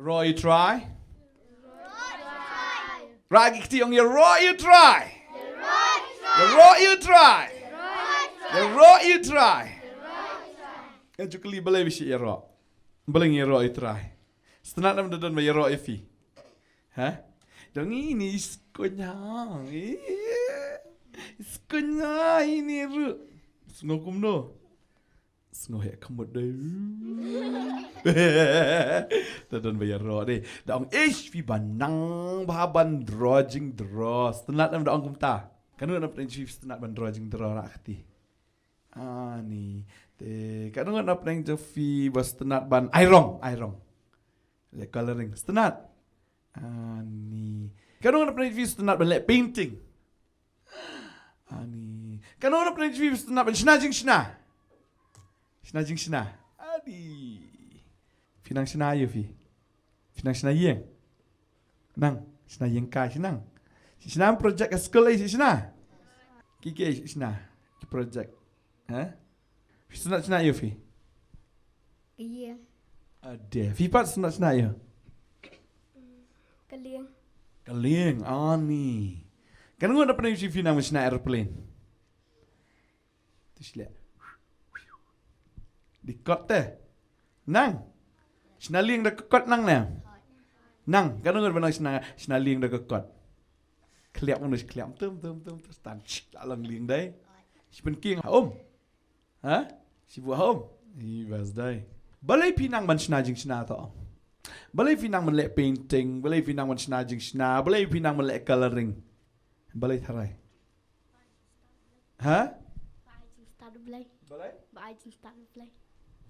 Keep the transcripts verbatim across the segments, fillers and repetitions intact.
Ïaroh ïa u Trai. Rah ki kti, ong ïaroh ïa u Trai. Ïaroh ïa u Trai. Ïaroh ïa u Trai. Nga ju kylli balei phi shu ïaroh. Balei ngi ïaroh ïa u Trai. Sngewtynnat em da don ba ïaroh ïa phi. Ha? Dang ini iskunya. Iskunya ini ruh. Sngew kumno. Sngew heh khmut dei. Da don ba ïaroh dei. Da ong ish phi ba nang bha ban dro jingdro. Sngewtynnat em da ong kumta. Kano kano pdeng jong phi sngewtynnat ban dro jingdro, rah kti. Ani. Te kano kano pdeng jong phi ba sngewtynnat ban ai rong, ai rong. Leh coloring. Sngewtynnat. Ani. Kano kano pdeng jong phi sngewtynnat ban leh painting. Ani. Kano kano pdeng jong phi sngewtynnat ban shna jingshna. Shna jingshna. Ani. Phi nang shna aïu phi? Phi nang shna ïing. Nang shna ïing kai, shna nang. Shna project ka skul ai shna. Ki ki ai shna. Ki project. Ha? Phi sngewtynnat shna aïu phi? Ka ïing. Ade. Phi pat sngewtynnat shna aïu? Ka lieng. Ka lieng, ani. Kano kano pdeng jong phi nang shna aeroplane. Te shleh. Dei kot te. Nang. Shna lieng da ka kot nang ne. Nang, kano kano pdeng shna, shna lieng da ka kot. Khliap mano khliap tum tum tum tum stan. Shh, la long lieng dei. Shi pynkieng ha um. Ha? Shi buh ha um. I bas dei. Balei phi nang ban shna jingshna to? Balei phi nang ban leh painting? Balei phi nang ban shna jingshna? Balei phi nang ban leh coloring? Balei tharai? Ha? Ba ai jingstad u Blei. Balei? Ba ai jingstad u Blei.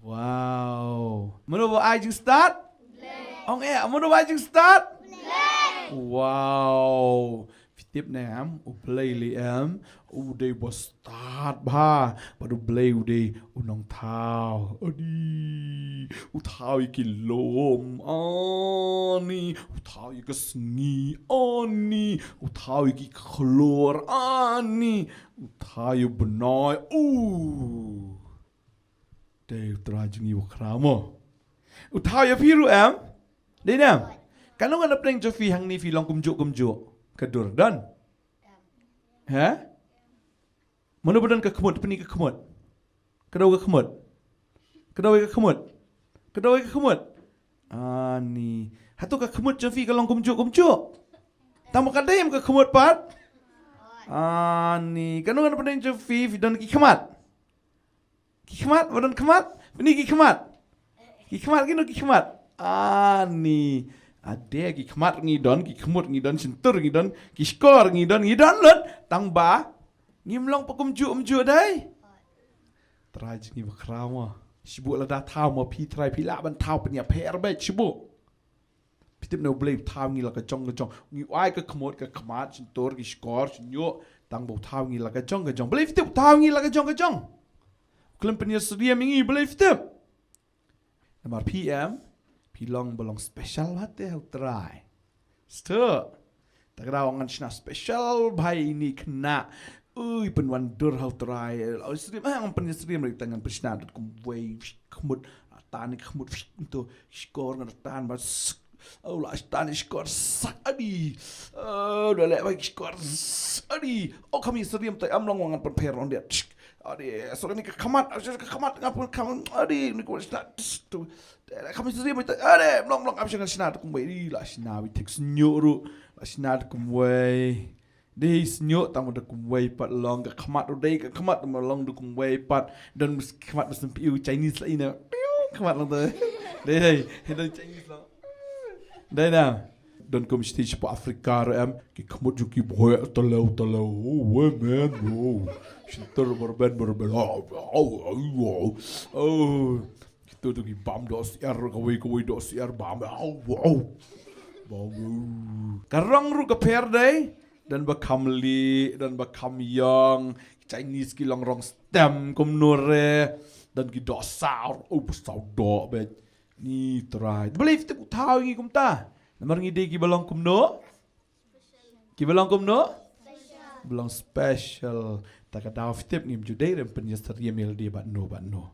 Wow. Mano ba ai jingstad? Blei. Ong eh, mano ba ai jingstad? Blei. Wow. Phi tip ne em, u Blei lei em, u dei ba stad bha, bad u Blei u dei u nongthaw. Adi, u thaw ïa ki lum, ani, u thaw ïa ka sngi, ani, u thaw ïa ki khlur, ani, u thaw ïa u bnai, u. Te u Trai jong ngi u khraw mo. U thaw ïa phi ruh em? Dei ne em? Kano kano pdeng jong phi hangne phi long kumjuh kumjuh? Ka dur don. Ha? Mano ba don ka khmut, pyni ka khmut. Kdew ka khmut. Kdew ka khmut. Kdew ka khmut. Ani. Hato ka khmut jong phi ka long kumjuh kumjuh? Tang ba ka dei em ka khmut pat. Ani. Kano kano pdeng jong phi phi don ki khmat. Ki khmat, ba don khmat, pyni ki khmat. Ki khmat, kino ki khmat. Ani. Ade, ki khmat ngi don, ki khmut ngi don, shyntur ngi don, ki shkor ngi don, ngi don lut. Tang ba ngim long pat kumjuh kumjuh dei. Trai jong ngi ba khraw mo. Shibun lada thaw mo phi Trai phi lah ban thaw pynïapher beit shibun. Phi tip ne u Blei u thaw ngi la ka jong ka jong. Ngi ai ka khmut ka khmat, shyntur, ki shkor, shñiuh, tang ba u thaw ngi la ka jong ka jong. Blei phi tip u thaw ngi la ka jong ka jong. U khlem pynïasyriem ïa ngi Blei phi tip. Namar phi em, phi long ba long special bha te ha u Trai. Sto. Ta ka daw ngan shna special bha ïa ine i khynnah. Ui, pynwandur ha u Trai. Oi, syriem, eh, ngan pynïasyriem ruh, ta ngan pynshna da kumwei, khmut, atan ïa khmut, to, shkor ngan atan bha, s-, oh, la atan ïa shkor, sak, adi. Oh, da leh bha shkor, s-, adi. Oh, kham ïasyriem, ta, am long ngan pynpher on dia. Adi, so kane ka khmat, ka khmat, nga pun khmat, adi, ni ko shna, to. Kham ïasyriem, ta, adi, long, long, am shna, shna da kumwei, adi, la shna, wi tek snyo ruh, la shna da kumwei. Dei snyo tang da kumwei pat long ka khmat u dei ka khmat ma long da kumwei pat. Don khmat ba sympi u Chinese la ina. Khmat long dei. Dei dei. Don Chinese long. Dei na. Don kum stage pa Africa ro em. Ki khmat ju ki boy talo talo. Oh, we man, oh. Shinter berben berben. Oh, oh, oh, oh. Oh. Kito tu ki bam dos er kawei kawei dos er bam. Au, au. Bam. Ka rong ruh ka pher dei. Don ba kham lieh, don ba kham ïong. Chinese ki long rong stem kumno re. Don ki doh saw. Oh, ba saw doh beit. Ni Trai. Balei phi tip u thaw ngi kumta. Namar ngi dei ki ba long kumno. Ki ba long kumno? Ba long special. Ta ka daw phi tip ngim ju dei re pynïasyriem ïa lade bad no bad no.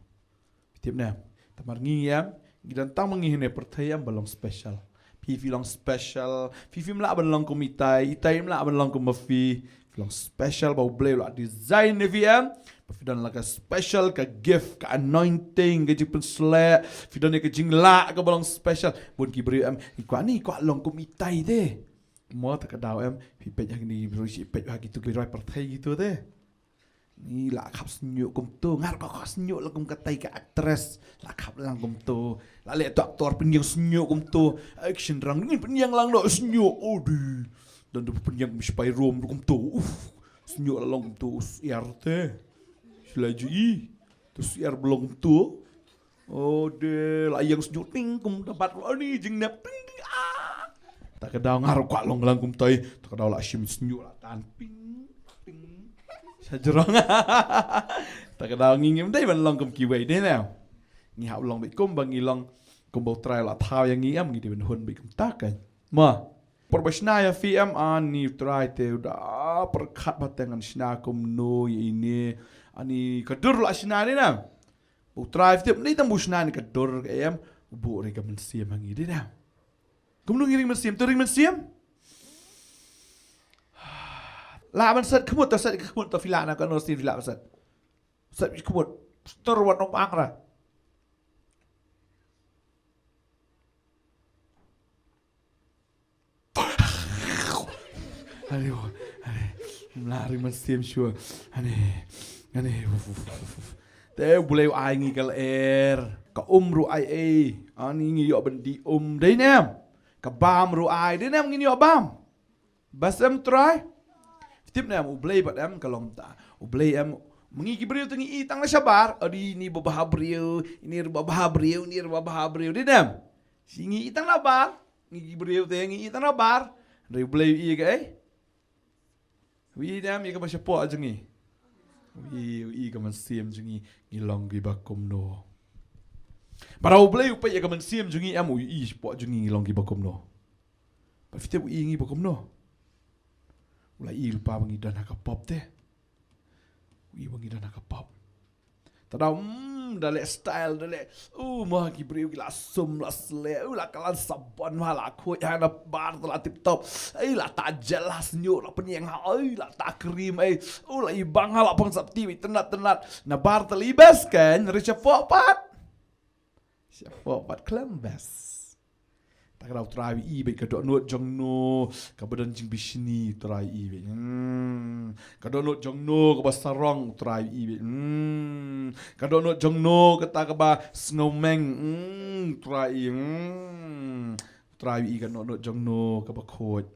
Phi tip ne? Tamar ngi em, ngi don tang ma ngi hane pyrthei em ba long special. Phi, phi long special. Phi, phim lah ban long kum itai, itai im lah ban long kum ma phi. Phi long special ba U Blei u la design ïa phi em. Ba phi don la ka special, ka gift, ka anointing, ka jingpynsleh. Phi don ïa ka jinglah kaba long special. Bun ki briew em, i kwah ni, i kwah long kum itai te. Mo, ta ka daw em, phi peit ha kine ki briew, phi peit ha kitu ki roi pyrthei kitu te. Ni la khap sñiuh kumtu, ngar ko khap sñiuh la kum katai ka actress, la khap lang kumtu, la leh tu actor pynïeng sñiuh kumtu, action rang ni pynïeng lang do sñiuh, oh di. Dan tu pynïeng kum spy room kumtu, uf, sñiuh la long kumtu, us iar te. Sila ji i, tu siar belong kumtu. Oh, de la ïeng sñiuh ting kum da bat lo ni jingnep ting ting ah. Ta ka daw ngar kwah long lang kumtai. Ta ka daw la shim sñiuh la tan ping ping. Sa jrong. Ta ka daw ngi ngim dei ban long kum kiwei de na. Ngi hap long beit kum ba ngi long kum ba U Trai la thaw ïa ngi em ngi dei ban hun beit kum ta ka. Ma. Por ba shna ïa phi em ani U Trai te u da pyrkhat ba te ngan shna kumno ïa ine. Ani ka dur la shna ni na. U Trai tip ni tang bu shna ni ka dur ka em, u buh ring ka mynsiem ha ngi dei na. Kumno ngi ring mynsiem, to ring mynsiem. La ban set khmut, to set khmut, to phi la na ka no sien phi la ban set. Set khmut, stor wat ong ang ra. Ani, ani, mla ring mynsiem shuwa. Ani, ani, uf, uf, uf, uf. Te U Blei u ai ngi ka lyer, ka um ruh ai ei. Ani ngi ïoh ban dih um. Dei ne em? Ka bam ruh ai. Dei ne em ngin ïoh bam? Bas em Trai? Tip ne em U Blei bad em ka long ta. U Blei em, ma ngi ki briew te ngi i tang na shabar. Adi ni babha briew, ini ruh babha briew, ini ruh babha briew. Dei ne em? Shi ngi i tang na bar. Ngi ki briew te ngi i tang na bar. Hynrei U Blei u i ka ei? U i ne em ïa kaba shapoh jong ngi? U i, u i ka mynsiem jong ngi, ngi long kiba kumno. Bad U Blei u peit ïa ka mynsiem jong ngi em u i shapoh jong ngi, ngi long kiba kumno. Bad phi tip u i ngi ba kumno? U la i lypa ba ngi don ha ka pop te. U i ba ngi don ha ka pop. Ta daw, mm, da leh style, da leh. Uh, ma ki briew ki la sum, la sleh, uh, la kylla sabon, ha la khuid, ha na bar, ta la tip top. Ei, la ta gel, la sñiuh, la pynïeng, ha, ei, la ta cream, ei. Uh, la i bang, ha la pang sap ti, tynnat, tynnat. Na bar, ta la i best, kan, ri shapoh pat. Shapoh pat khlem best. Ta ka daw Trai u i beit ka dohnud jong no, kaba don jingbishni Trai u i beit. Hmm. Ka dohnud jong no kaba sarong Trai u i beit. Hmm. Ka dohnud jong no kata kaba sngewmeng. Hmm. Trai u i. Hmm. Trai u i ka dohnud jong no kaba khuid.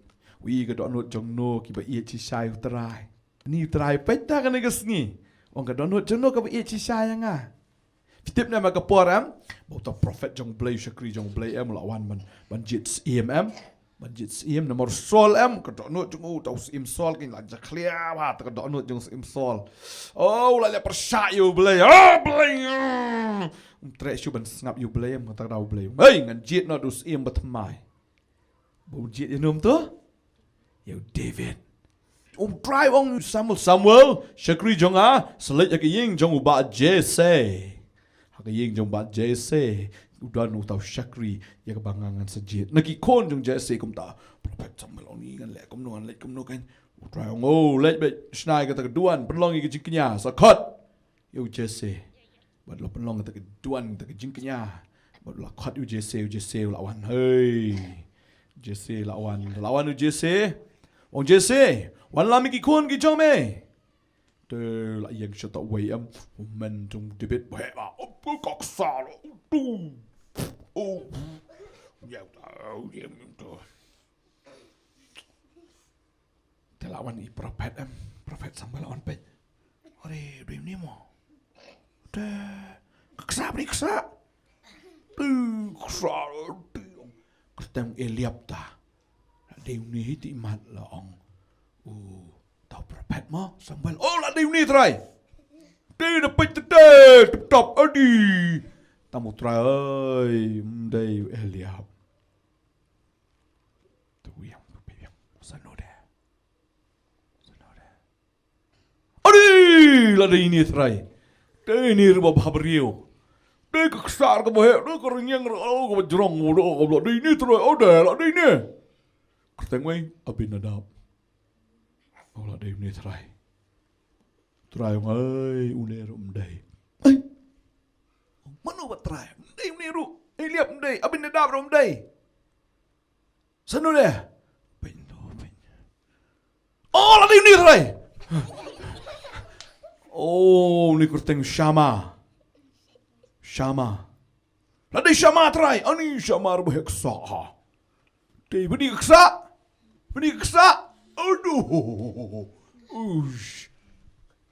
U i ka dohnud jong no kiba ïeit shisha ïa u Trai. Ni Trai peit ta kane ka sngi. Ong ka dohnud jong no kaba ïeit shisha ïa nga. Phi tip ne em ha ka por em? Ba uta u prophet jong U Blei, u shakri jong U Blei em, u la wan ban, ban jied syiem em. Ban jied syiem namar u Saul em, ka dohnud jong u, uta u syiem Saul, kin la jakhlia bha, ta ka dohnud jong u syiem Saul. Oh, u la leh pyrshah ïa U Blei. Oh, Blei. Mm. Um treh shuh ban sngap ïa U Blei em, kata ka daw U Blei. Hei, ngan jied noh da u syiem ba thymmai. Ba u jied ïa no to? Ïa u David. U Trai u ong Samuel, Samuel, shakri jong nga, sa leit ha ka ïing jong u bah Jesse. Ha ka ïing jong u bah Jesse, u don uta u shakri, ïa kaba nga ngan sa jied. Na ki khun jong Jesse kumta. Prophet Samuel ong ni ngan leh kumno, ngan leit kumno kan. U Trai u ong, oh, leit beit, shna ïa kata ka duwan, pynlong ïa ka jingkñia, sa khot ïa u Jesse. Bad la pynlong kata ka duwan, kata ka jingkñia. Bad la khot ïa u Jesse, u Jesse u la wan. Hei. Jesse la wan. La wan u Jesse. Ong Jesse, wan lam ïa ki khun ki jong me. Te la ïeng sha uta uwei em. U men jong David. Ba heh ba. Ka ksa lo. Tu. Oh. Ya, ya, ya, ya. Te la wan i prophet em, prophet Samuel la wan peit. Ore, dei une mo. Te, ka ksa, bri ksa. Te, ksa, te. Kyrteng Eliab ta. Dei une hi te imat la ong. U, ta u prophet mo, Samuel. Oh, la dei une Trai. Te, da peit te, te, tip top, adi. Tam u Trai, oi, mm, dei u Eliab. Te u ïeng, u ïeng. Sa no de. Sa no de. Adi, la dei ine Trai. Dei ine ruh ba bha briew. Dei ka ksar kaba heh, dei ka ryngiang, oh, kaba jrong, oh, dei, oh, la dei ne Trai, oh, dei, la dei ne. Kyrteng wei, Abinadab. Oh, la dei ne Trai. Trai ong, ei, une ruh ym dei. Ei. Mano ba Trai? Ym dei une ruh. Eliab ym dei, Abinadab ruh ym dei. Sano de? Pyn do, pyn. Oh, la dei une Trai. Oh, une kyrteng Shama. Shama. La dei Shama Trai. Ani Shama ruh ba heh ksa. Dei bani ksa. Bani ksa. Aduh. Ush.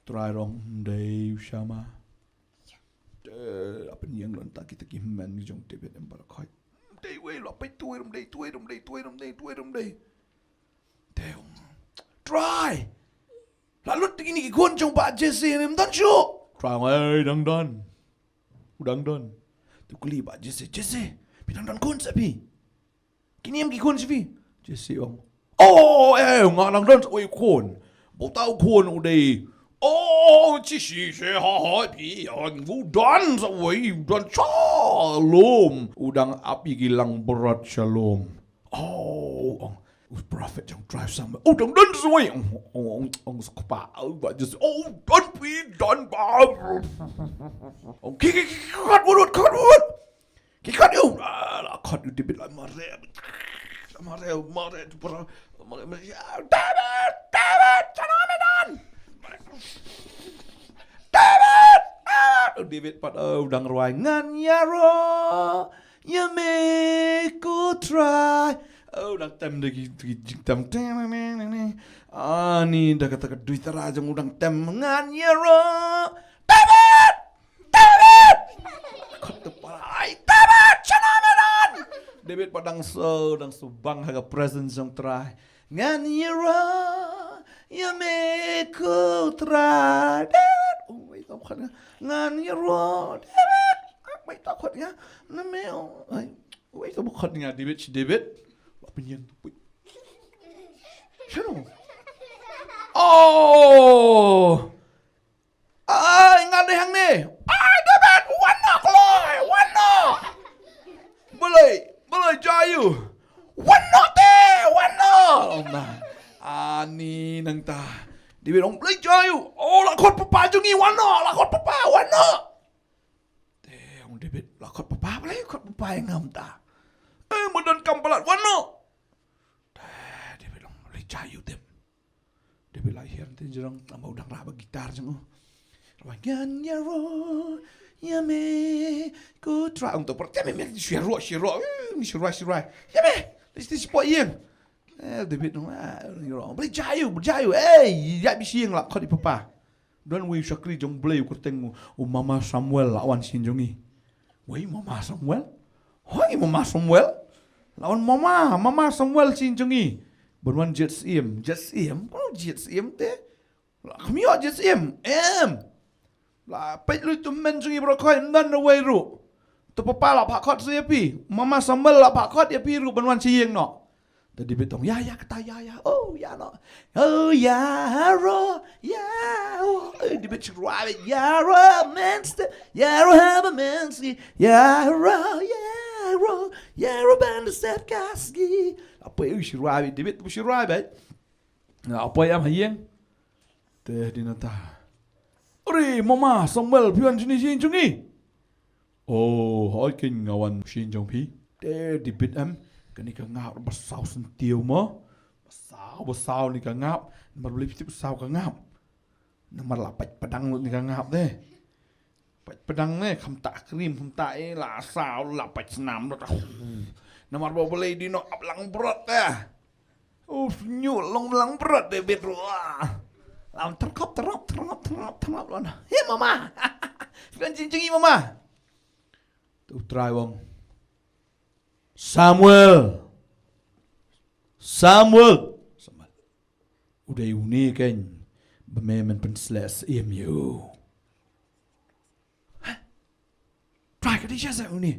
Trai ong, ym dei Shama. Te, la pynïeng lynta kita ki hynmen jong David em baroh khoit. Ym dei wei, la peit, tuwei ruh ym dei, tuwei ruh ym dei, tuwei ruh ym dei, tuwei ruh ym dei. Te ong, Trai. La lut kine ki khun jong Bah Jesse ne ym don shuh? Trai ong, ei, dang don. U dang don. Te u kylli Bah Jesse, Jesse, phi dang don khun sa phi? Kine em ki khun sha phi? Jesse ong, oh, eh, nga dang don sa uwei u khun. Ba uta u khun u dei, oh, shi shi shi ha ha phi, oh, u don sa uwei, u don sha lum. U dang ap ïa ki langbrot sha lum. Oh, ong, u prophet jong Trai Samuel. Oh, dang don sa uwei. Ong, ong, ong, ong, sa kpa, oh, Bah Jesse. Oh, don phi, don ba. Ong, ki, ki, ki, khot wut, khot wut. Ki khot ïa u, ah, la khot ïa u David la mareh. La mareh, mareh, tu para, mareh, mareh, ya, David, David, shano me don? David, David. U David pat, oh, u dang rwai, ngan ïaroh ïa me ko Trai. Oh, u dang tem da ki, ki jingtem. Teng, teng, teng, teng, teng. Ani da kata ka duitara jong u dang tem, ngan ïaroh. David! David! Khot te para, ai, David, shano me don? David pat dang shu, dang shu bang ha ka presence jong Trai. Ngan ïaroh ïa me ko Trai. David! Oh, wei, to khot nga. Ngan ïaroh, David. Ah, wei, to khot nga. Na me, oh, ai, wei, to khot nga, David, shi David. Ba pynïeng tu pui. Shano? Oh! Ai, nga dei hangne. Ai, David, wan noh kloi, wan noh. Balei, balei jia ïa u? Wan noh te, wan noh. Ong na. Ani nangta. David ong, balei jia ïa u? Oh, la khot papa jong ngi, wan noh, la khot papa, wan noh. Te ong David, la khot papa, balei khot papa ïa nga mynta? Eh, ma donkam palat, wan noh. Te David ong, balei jia ïa u te? David la hiar te jrong, namar u dang rah ba gitar jong u. Rwai ngan ïaroh ïa me ko Trai, ong to por te me me shu ïaroh, shu ïaroh, eh, me shu rwai, shu rwai. Ïa me, lei shu poi ïing. Eh, David ong, ah, ïaroh. Balei jia ïa u, balei jia ïa u. Eh, ïa me shu ïing la khot ïa papa. Don uwei u shakri jong Blei u kyrteng u, u Mama Samuel la wan sha ïing jong ngi. Wei, Mama Samuel? Hoi, Mama Samuel? La wan Mama, Mama Samuel sha ïing jong ngi. Ban wan jied syiem, jied syiem, oh, jied syiem te. La khmih jied syiem, em. La peit lut tu men jong ngi baroh khoit, ym don uwei ruh. To papa la phah khot sa ïa phi. Mama Samuel la phah khot ïa phi ruh ban wan sha ïing noh. Te David ong, ïa, ïa, kata, ïa, ïa, oh, ïa, no. Oh, ïaroh, ïaroh. Eh, David shu rwai, ïaroh, mynstep, ïaroh, haba mynstep, ïaroh, ïaroh, ïaroh, ban da sep ka sngi. La poi, u shu rwai, David, u shu rwai, bad. La poi, ïa, ha ïing. Te, dei nangta. Uri, Mama Samuel, phi wan shane sha ïing jong ngi? Oh, hooid keiñ nga wan sha ïing jong phi. Te David em, kane ka ngap ba saw syntiew mo. Ba saw, ba saw ne ka ngap. Namar balei phi tip ba saw ka ngap? Namar la pait pdang lut ne ka ngap te. Pait pdang ne, kham tah cream, kham tah eh, la saw, la pait snam lut. Namar ba balei dei noh ap langbrot te. Oh, shu long langbrot David ruh. Lam terkop, terop, terop, terop, terop, lon. He, Mama. Phi wan sha ïing jong ngi, Mama? Te u Trai u ong, Samuel. Samuel. Samuel. U dei une keiñ ba me men pynsleh syiem ïa u. Hah? Trai, ka dei shisha une?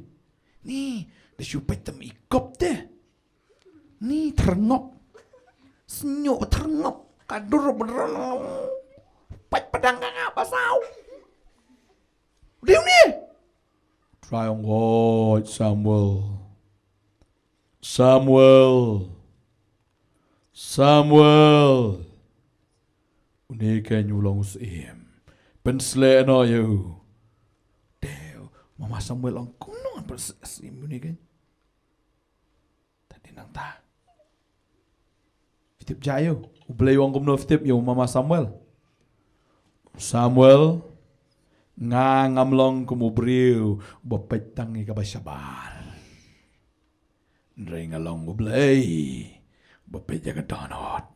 Ni, da shu peit tam i kop te. Ni tyrngop. Sñiuh tyrngop. Ka dur ba dur. Pait pdang ka ngap ba saw. Dei une? Trai ong, "Oi, Samuel. Samuel. Samuel." Une keiñ u long u syiem. Pynsleh noh ïa u. Te u mama Samuel ong, "Kumno ngan pynsleh syiem une keiñ?" Te dei nangta. Phi tip jia ïa u, U Blei u ong kumno, phi tip, ïa u mama Samuel? "Samuel, nga ngam long kum u briew uba peit tang ïa kaba shabar. Hynrei nga long U Blei uba peit ïa ka dohnud.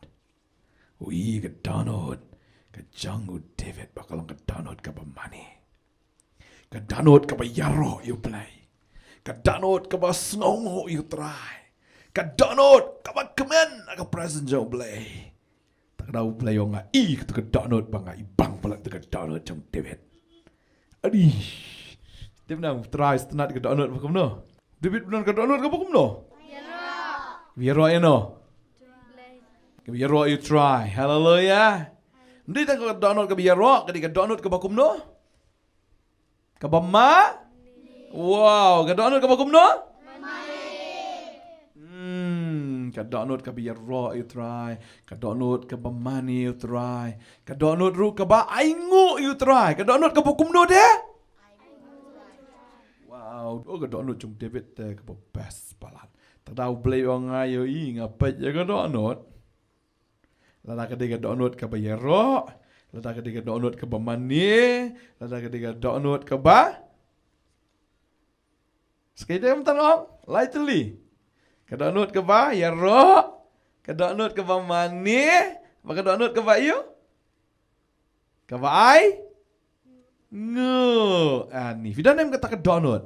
U i ka dohnud ka jong u David ba ka long ka dohnud kaba mane. Ka dohnud kaba ïaroh ïa U Blei. Ka dohnud kaba sngewnguh ïa U Trai. Ka dohnud kaba kmen ha ka presence jong U Blei." Te ka dei, U Blei u ong, "Nga i kata ka dohnud ba nga i bang palat da ka dohnud jong David." Adi. Tip nam, U Trai sngewtynnat ka dohnud ba kumno? David u don ka dohnud kaba kumno? Ïaroh ïa no? Kaba ïaroh ïa U Trai. Haleluia. Ym dei tang ka dohnud kaba ïaroh, ka dei ka dohnud kaba kumno? Kaba ma? Wow, ka dohnud kaba kumno? Hmm, ka dohnud kaba ïaroh ïa U Trai, ka dohnud kaba mane ïa U Trai, ka dohnud ruh kaba ainguh ïa U Trai, ka dohnud kaba kumno de? Wow, oh, ka dohnud jong David te kaba best palat. Te da U Blei u ong, "Nga ïohi, nga peit ïa ka dohnud." Lada ka dei ka dohnud kaba ïaroh, lada ka dei ka dohnud kaba mane, lada ka dei ka dohnud kaba, sa kaei de mynta nga ong, lai tylli. Ka dohnud kaba ïaroh, ka dohnud kaba mane, bad ka dohnud kaba ïoh, kaba ai nguh. Ani, phi don em kata ka dohnud?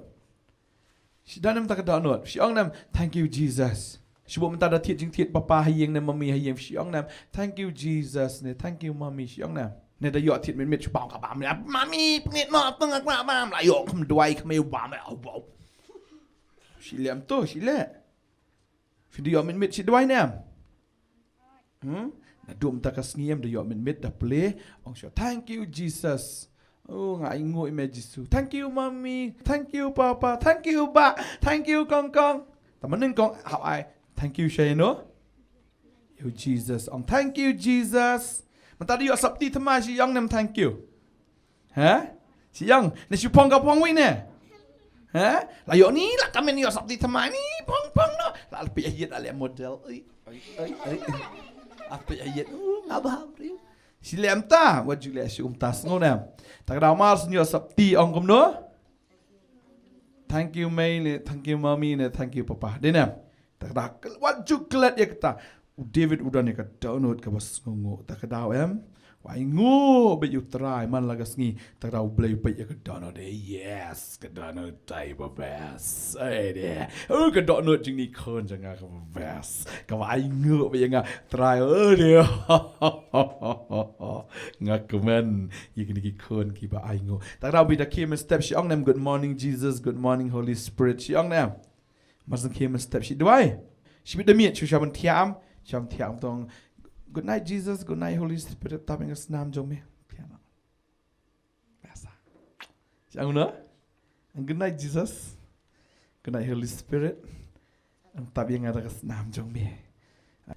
Phi don em kata ka dohnud? Phi ong nem, "Thank you, Jesus." Shu buh mynta da thied jingthied papa ha ïing ne mummy ha ïing, phi ong nem, "Thank you, Jesus," ne, "Thank you, mummy," phi ong nem? Ne da ïoh thied mit mit, shu bam ka bam, "Mummy, pynïaid mo, pynïaid mo, bam, la ïoh kum duwai kum ïa u bam, eh, au, au." Shi leh em to, shi leh. Phi da ïoh mit mit shi duwai ne em? Hmm? Naduh mynta ka sngi em da ïoh mit mit da plie, ong shuh, "Thank you, Jesus. Oh, nga ainguh ïa me, Jisu. Thank you, mummy. Thank you, papa. Thank you, bah. Thank you, kong kong." Tang mynnyngkong hap ai thank you sha ïano? Ïa u Jesus. Ong, "Thank you, Jesus." Mynta da ïoh sopti thymmai shi ong nem thank you? Ha? Shi ong, ne shi phong ka phong wi ne? Ha? La ïoh ni, la kmen ïoh sopti thymmai ni, phong phong no. La peit ïa ïit, la leh model. Oi, oi, oi, oi. La peit ïa ïit, uh, nga bha briew. Shi leh mynta, wat ju leh shi kumta, sngew ne em? Te ka daw mar shu ïoh sopti, ong kumno? "Thank you, mei," ne, "Thank you, mummy," ne, "Thank you, papa." Dei ne em? Te ka daw, wat ju klet ïa kata. U David u don ïa ka dohnud kaba sngewnguh. Te ka daw em, u ainguh beit ïa u Trai man la ka sngi. Te ka daw U Blei u peit ïa ka dohnud. Eh, yes, ka dohnud tai ba best. Ai de. Oh, ka dohnud jong ngi khun jong nga kaba best. Kaba ainguh beit ïa nga, Trai. Oh de. Nga kmen ïa kine ki khun kiba ainguh. Te ka daw beit da khie mynstep, shi ong nem, "Good morning, Jesus. Good morning, Holy Spirit." Shi ong nem? Mar shu khie mynstep shi duwai. Shi bit da miet, shu sha ban thiah em, sha ban thiah em tong, "Good night, Jesus. Good night, Holy Spirit. Tap ïa nga snam jong me." Thiah noh. Biasa. Shi ong no? "Good night, Jesus. Good night, Holy Spirit. Tap ïa nga da ka snam jong me."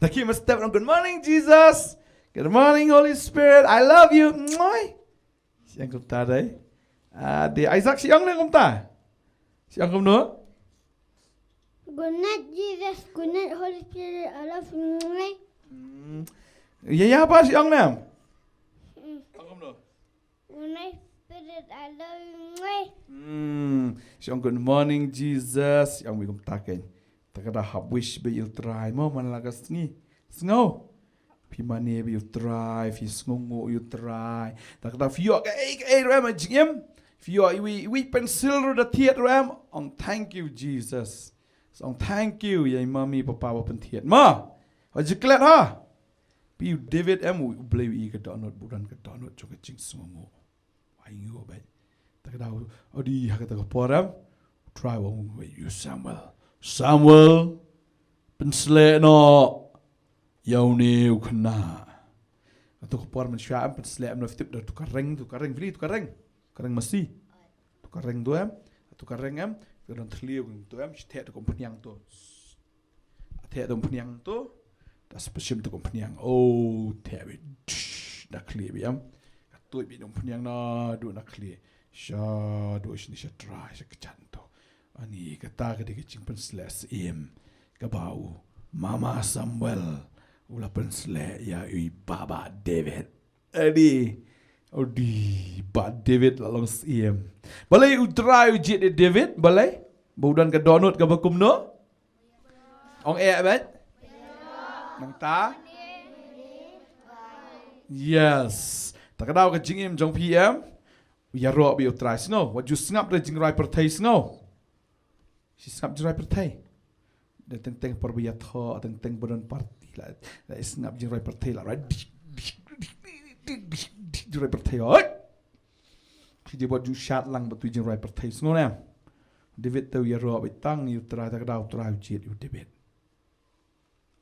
Da khie mynstep, "Good morning, Jesus. Good morning, Holy Spirit. I love you." Mwah. Shi ong kumta dei. Ah, dei Isaac, shi ong ne kumta? Shi ong kumno? "Good night, Jesus. Good night, Holy Spirit. I love you." Hmm. Ïa, ïa, pa shi ong ne? Hmm. Ong kumno? "Good night, Spirit. I love you." Hmm. Shi ong, "Good morning, Jesus." Shi ong beit kumta keiñ. Te ka daw hap wish beit ïa u Trai mo man la ka sngi. Sngew. Phi mane beit ïa u Trai, phi sngewnguh ïa u Trai. Te ka daw phi ïoh kaei kaei ruh em ha jingim. Phi ïoh iwei iwei pensil ruh da thied ruh em, ong, "Thank you, Jesus." Ong, "Thank you ïa i mummy papa ba pynthied." Mo. Wat ju klet ha. Phi, u David em, u Blei u i ka dohnud, u don ka dohnud jong ka jingsngewnguh. Ai, ngi ïoh beit. Te ka daw, odi ha kata ka por em, u Trai u ong beit ïa u Samuel, "Samuel, pynsleh noh ïa une u khynnah." Kata ka por mynshuwa em, pynsleh em, noh, phi tip da tu ka ring, tu ka ring, phi, tu ka ring, tu ka ring masi. Tu ka ring tu em. To ka reng em, ka don thliew kumto em, shi theh to ka umphniang to. Theh to umphniang to, ta spesiam to ka umphniang. Oh, theh beit, na khlieh beit em. Ka tuid beit umphniang naduh na khlieh. Shaduh shini sha trai, sha kjat to. Ani kata ka dei ka jingpynsleh syiem kaba u Mama Samuel u la pynsleh ïa i Bah Bah David. Adi, adi, Bah David la long syiem. Balei U Trai u jied ïa David? Balei? Ba u don ka dohnud kaba kumno? Ong eh beit. Nangta? Yes. Ta ka daw ka jingim jong phi em. Ïaroh beit ïa U Trai, sngew. Wat ju sngap da jingrwai pyrthei, sngew. Shi sngap jingrwai pyrthei. Da teng teng por ba ïathoh, teng teng ba don party la, la sngap jingrwai pyrthei la. Jingrwai pyrthei. Hoi. Shi dei bad ju shad lang bad tu jingrwai pyrthei, sngew ne. David te u ïaroh beit tang ïa U Trai, ta ka daw U Trai u jied ïa u David.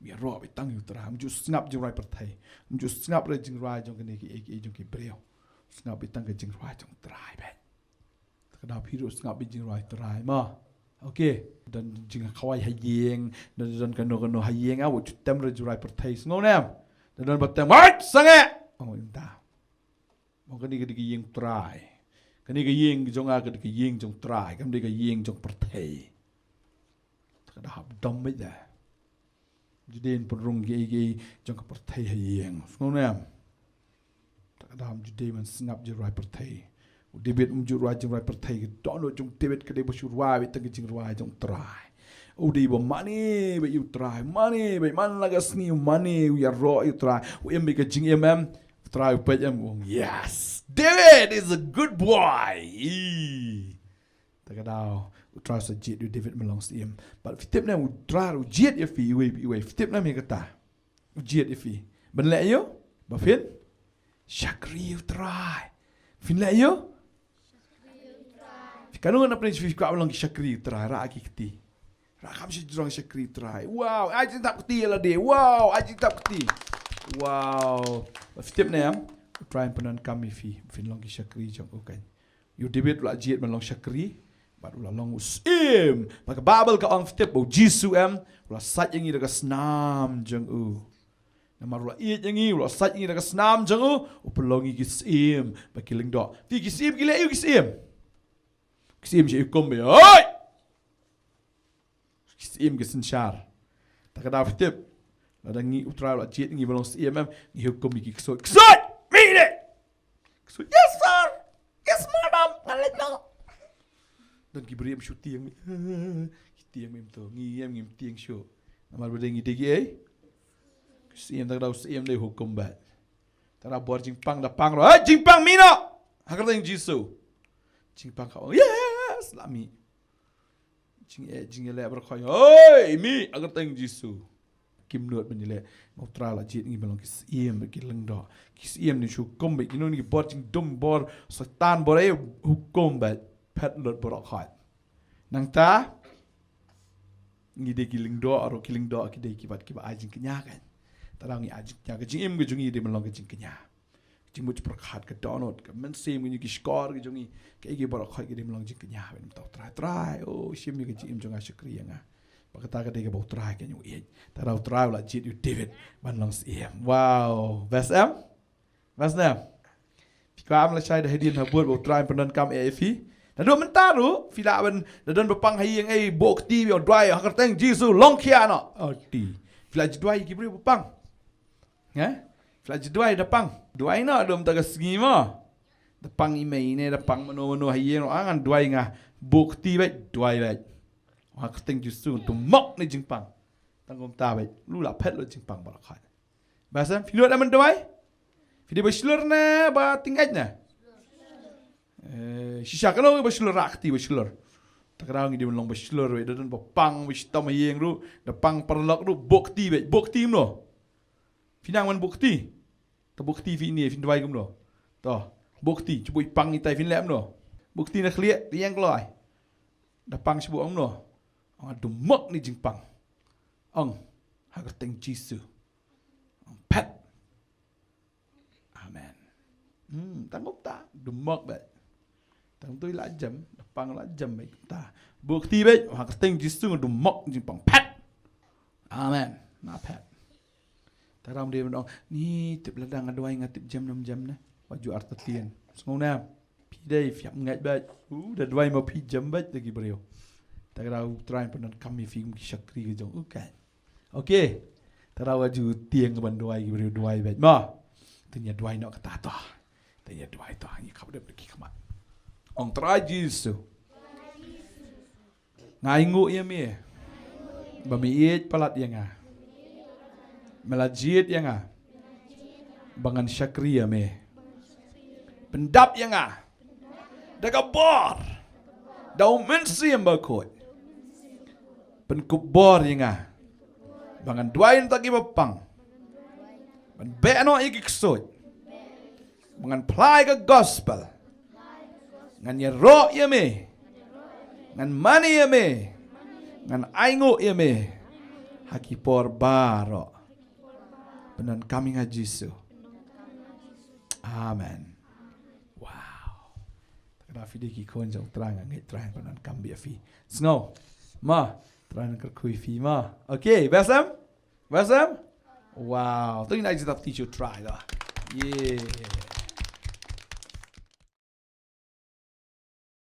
Ïaroh beit tang ïa U Trai, ym ju sngap jingrwai pyrthei. Ym ju sngap re jingrwai jong kane kiei kiei jong ki briew. Sngap beit tang ka jingrwai jong U Trai beit. Ta ka daw phi ruh sngap beit jingrwai U Trai mo. Okay. Don jingkhawai ha ïing, don, don kano kano ha ïing, ah, wat ju tem re jingrwai pyrthei, sngew ne em. Don, don ba tem, hoi, sangeh. Oh, ynda. Mo, kane ka dei ka ïing U Trai. Kane ka ïing jong nga ka dei ka ïing jong U Trai, kam dei ka ïing jong pyrthei. Ta ka daw hap dom beit da. Ju dei pynrung kiei kiei jong ka pyrthei ha ïing, sngew ne em. Ta ka daw ju dei ban sngap jingrwai pyrthei. U David um ju rwai jingrwai pyrthei, ka dohnud jong David ka dei ba shu rwai beit tang ka jingrwai jong U Trai. U dei ba mane beit ïa U Trai, mane beit man la ka sngi u mane, u ïaroh ïa U Trai. U im beit ka jingim em. U Trai u peit em, u ong, yes, David is a good boy. Ih. Ta ka daw U Trai sa jied ïa u David ban long syiem. Bad phi tip ne em, U Trai u jied ïa phi iwei pa iwei. Phi tip ne em ïa kata? U jied ïa phi ban leh ïa u ba phin shakri ïa U Trai. Phin leh ïa u. Phi, kano na pdeng phi kwah ban long ki shakri ïa U Trai, rah ki kti. Rah, kam shijrong shakri ïa U Trai. Wow, ai jingtap kti ïa lade. Wow, ai jingtap kti. Wow. Bad phi tip ne em, U Trai un pyndonkam ïa phi phin long ki shakri jong u kan. Ïa u David u la jied ban long shakri bad u la long u syiem. Bad ka Baibl ka ong, phi tip, ba U Jisu em u la sait ïa ngi da ka snam jong u. Namar u la ïeit ïa ngi, u la sait ïa ngi da ka snam jong u, u pynlong ngi ki syiem bad ki lyngdoh. Phi, ki syiem ki leh ïa u, ki syiem. Ki syiem sha hukum beit. Hoi! Ki syiem ki synshar. Ta ka daw phi tip, lada ngi, U Trai u la jied ngi ban long syiem em, ngi hukum ïa ki ksuid. Ksuid! Mih de! Ksuid, yes sir! Yes madam! Nga leit noh. Don ki briew ym shu tieng. Ki tieng ym to. Ngi em ngim tieng shuh. Namar ba dei ngi dei kiei? Ki syiem. Ta ka daw syiem dei hukum beit. Ta ka daw bor jingpang da pang ruh. Hei jingpang, mih noh ha ka kyrteng Jisu. Jingpang ka ong, yes, la mih. Jingeh, jingeh leh baroh khoit. Hoi, mih ha ka kyrteng Jisu. Kim nud ban ïaleh. Namar U Trai u la jied ngi ban long ki syiem bad ki lyngdoh. Ki syiem ne shu hukum beit, kino kino ki bor jingdum, bor Soitan, bor ei, hukum beit. Phet lut baroh khoit. Nangta ngi dei ki lyngdoh, ruh ki lyngdoh ki dei ki bad kiba ai jingkñia kan. Ta ka daw ngi ai jingkñia, ka jingim ka jong ngi dei ban long ka jingkñia. Jingmut jingpyrkhat, ka dohnud, ka mynsiem, ka jingkyrkhu ka jong ngi, kaei kaei baroh khoit ka dei ban long jingkñia. Ban mynta U Trai, Trai, oh, shim ïa ka jingim jong nga, shakri ïa nga. Bad kata ka dei kaba U Trai kan ïeit. Ta ka daw U Trai u la jied ïa u David ban long syiem. Wow, best em? Best ne em? Phi kwah em lashai da hadien habud ba U Trai un pyndonkam ïa phi? Naduh mynta ruh phi lah ban, da don ba pang ha ïing, ei, buh kti, ïa, duwai ha ka kyrteng Jisu, long khia noh. Oh, ti. Phi lah ju duwai ïa ki briew ba pang? Nga? Phi lah ju duwai da pang? Duwai noh, dum ta ka sngi mo. Da pang i mei ne, da pang mano mano ha ïing, ah, ngan duwai, nga buh kti beit, duwai beit. Ha ka kyrteng Jisu, to mok ne jingpang. Tang kumta beit, lu la phet lut jingpang baroh khoit. Best em, phi nud em ban duwai? Phi dei ba shlur ne ba tyngeh ne? Eh, shisha kano ba shlur, rah kti ba shlur. Ta ka daw ngi dei ban long ba shlur beit, da don ba pang ba shitom ha ïing ruh, da pang paralok ruh, buh kti beit, buh kti kumno? Phi nang ban buh kti? Ta buh kti phi ne, phin duwai kumno? To, buh kti, shu buh i pang itai, phin leh kumno? Buh kti na khlieh, ïeng kloi. Da pang shu buh kumno? Ong, to mok ne jingpang. Ong, ha ka kyrteng Jisu. Ong, phet. Amen. Hmm, tang kumta, to mok beit. Tang tu la jem, pang la jem beit ta. Buk ti beit, ha kyrteng Jisu nga dum mok jingpang phet. Amen. Na phet. Tara mdei mdong, ni tip lada nga duwai nga tip jem nam jem ne. Wa ju artatien. Sngew nam. Phi dei, phi hap ngeit beit. U, da duwai ma phi jem beit da ki briew. Tara u Trai pyndonkam ïa phi kum ki shakri ka jong u kan. Okay. Tara wa ju tieng ban duwai ki briew duwai beit. Ma. Te ïa duwai noh kata to. Te ïa duwai to. Ngi khap dep ki khmat. Ong Trai Jisu. Nga ainguh ïa me. Ba me ïeit palat ïa nga. Me la jied ïa nga. Ba ngan shakri ïa me. Pyndap ïa nga. Da ka bor. Da u Mynsiem Bakhuid. Pynkup bor ïa nga. Ba ngan duwai na ki ba pang. Ban beh noh ïa ki ksuid. Ba ngan phla ïa ka gospel. Ngan ïaroh ïa me. Ngan mane ïa me. Ngan ainguh ïa me. Ha ki por baroh. Pyndonkam ïa nga Jisu. Amen. Wow. Tang da phi dei ki khun jong Trai, nga ngeit Trai pyndonkam beit ïa phi. Sngew. Ma, Trai nang kyrkhu ïa phi ma. Okay, best em? Best em? Wow. To ngin ai jingtap kti sha u Trai da. Yeah.